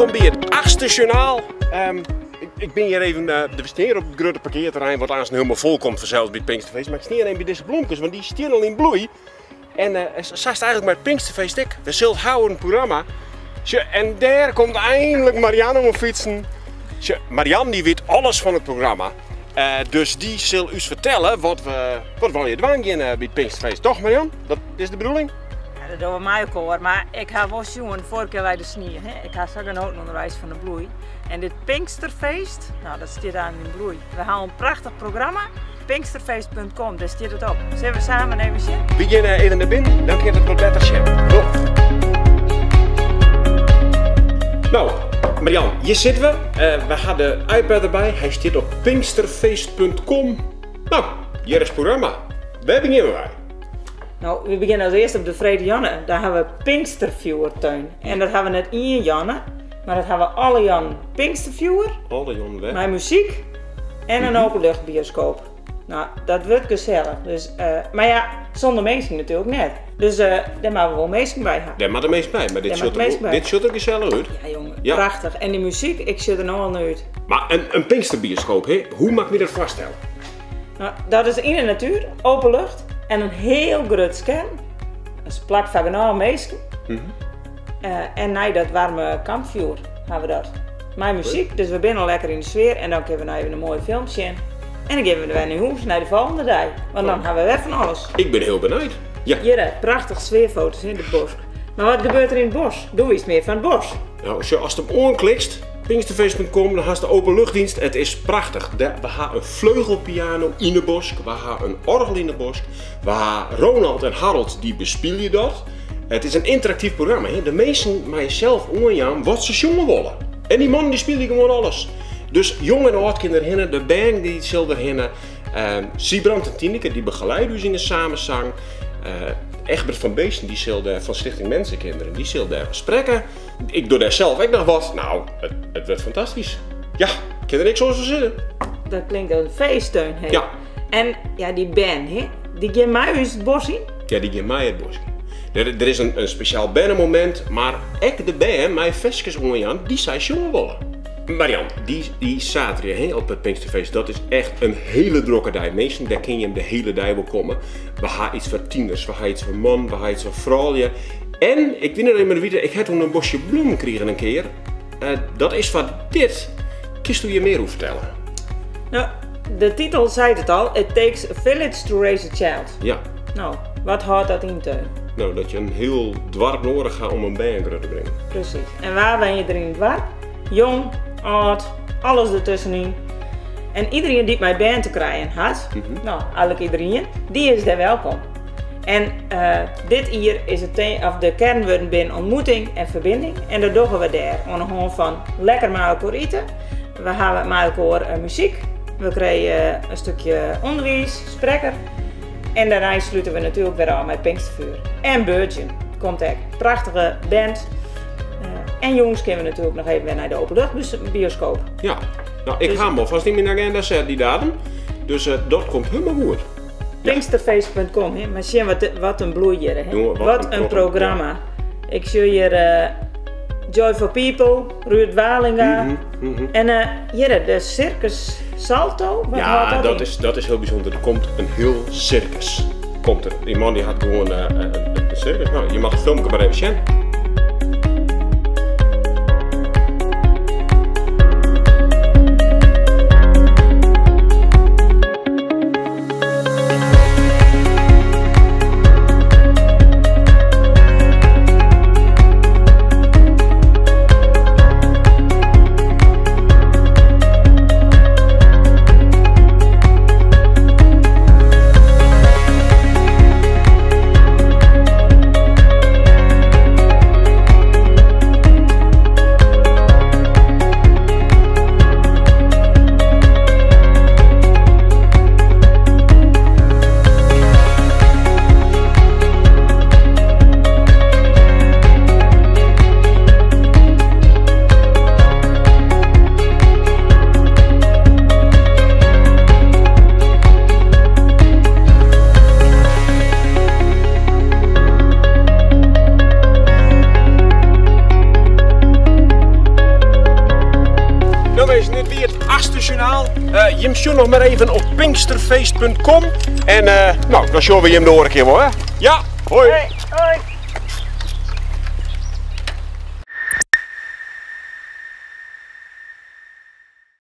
Welkom by it achtste sjoernaal. Ik bin hjir even, we stean hjir op it grutte parkearterrein, wat aanst hielendal fol komt fansels by it Pinksterfeest. Mar ik stean even by dizze blomkes, want dy stean al yn bloei. En sa is it eigentlik mei it Pinksterfeest ek. We sille it hawwe oer in programma. Sjoch, en dêr komt einlik Marianne oan fytsen. Sjoch, Marianne dy wit alles fan it programma. Dus dy sil ús fertelle wat we, wat we allegear dwaan geane by it Pinksterfeest. Toch Marianne? Dat is de bedoeling? Ja, dat dogge we mei elkoar. Mar ik ha wol sjoen, foarige kear lei de snie. Hè? Ik ha sa genoten ûnderweis fan de bloei. En dit Pinksterfeest, nou dat stiet aan yn bloei. We ha in prachtich programma, pinksterfeest.com, dêr stiet it op. Sille we samen even sjen? We gean even nei binnen, dan kin it wat better sjen. No, Marianne, hjir sitte we. We ha de iPad derby. Hy stiet op pinksterfeest.com. No, hjir is it programma. Wêr begjinne wy? No, we begjinne as earste op de Freed Janne. Dêr ha we Pinksterfjoerteun. En dat ha we net ien Janne, mar dat ha we alle Jannen. Pinksterfjoer. Alle Jannen wer. Mei muzyk en in openluchtbioscoop. No, dat wurdt gesellich. Dus, mar ja, sûnder minsken natuerlik net. Dus dêr moatte we wol minsken by ha. Dêr moatte minsken by, mar dit sjocht der gesellich út. Ja, jonge, prachtich. En dy muzyk, ik sjoch der no al nei út. Mar in Pinksterbioskoop, hè? Hoe moat ik my dat foarstelle? No, dat is yn de natuer, open lucht en in hiel grut skerm. Dat is plak foar genôch minsken. En nei dat waarme kampfjoer ha we dat. Mei muzyk, dus we binne al lekker yn de sfear en dan kinne we noch even in moaie film sjen. En dan gean we wer nei hûs nei de folgjende dei, want dan ha we wer fan alles. Ik bin hiel benijd. Ja. Hjir, prachtige sfearfoto's yn de bosk. Mar wat gebeurt der yn it bosk? Do witst mear fan it bosk. No, sjoch, ast him oanklikst, pinksterfeest.com, dan hast de openluchtdienst. It is prachtich. We ha in fleugelpiano yn de bosk, we ha in oargel yn de bosk, we ha Ronald en Harold dy bespylje dat. It is in ynteraktyf programma. Hè? De minsken meie sels oanjaan wat se sjonge wolle. En dy mannen dy spylje gewoan alles. Dus jong en âld kin derhinne, de bern dy sil derhinne. Siebrand en Tineke dy begeleide ús yn de samensang. Egbert van Beesten dy sil dêr fan Stichting Mensenkinderen, dy sil dêr sprekke. Ik doch dêr sels ek noch wat. No, it wurdt fantastysk. Ja, ik kin der niks oars fan sizze. Dat klinkt as in feest, Teun. Hè? Ja. En ja, dy bern, hè, dy gean mei ús it bosk yn? Ja, dy gean mei it bosk yn. Der is in spesjaal bernemomint, mar ek de bern meie ferskes oanjaan dy't sy sjonge wolle. Marianne, dy saterdei, hè, op it Pinksterfeest, dat is echt in hiele drokke dei. Minsken, dêr kinne jim de hiele dei wol komme. We ha iets foar tieners, we ha iets foar mannen, we ha iets foar froulju. En, ik wit net oft jim it witte, ik ha toen in bosje blommen krigen in kear. Dat is foar dit. Kinsto hjir mear oer fertelle? No, de titel seit it al, It takes a village to raise a child. Ja. No, wat hâldt dat yn, Teun? No, dat je in hiel doarp noadich ha om in bern grut te bringen. Presys. En wa wenje der yn it doarp? Jong, âld, alles dertuskenyn. En iderien dy't mei bern te krijen hat, no, eigentlik iderien, dy is dêr welkom. En dit jier is it of de kearnwurden binne ontmoeting en verbinding. En dat dogge we dêr oan de hân fan lekker mei elkoar ite. We hawwe mei elkoar muzyk, we krije in stikje ûnderwiis, sprekker. En dêrnei slute we natuerlik wer ôf mei Pinksterfjoer. En Virgin komt ek. Prachtige band. En jûns kinne we natuerlik noch even wer nei de openluchtbioskoop. Ja, no, ik ha him alfêst yn myn agenda set, dy datum. Dus dat komt hielendal goed. Pinksterfeest.com, hè? Mar sjen wat in bloei hjir, hè? Jonge, wat in programma. Ik sjoch hjir Joy for People, Ruud Walinga. En hjir de Circus Salto, wat Ja, hâldt dat dat yn? is, dat is hiel bysûnder. Der komt in hiel sirkus. Komt der. Dy man dy hat gewoan in sirkus. No, je moatte it filmke mar even sjen. Jim sjoch noch mar even op pinksterfeest.com en no, dan sjogge we jim de oare kear wol, hè? Ja, hoi! Hoi, hoi.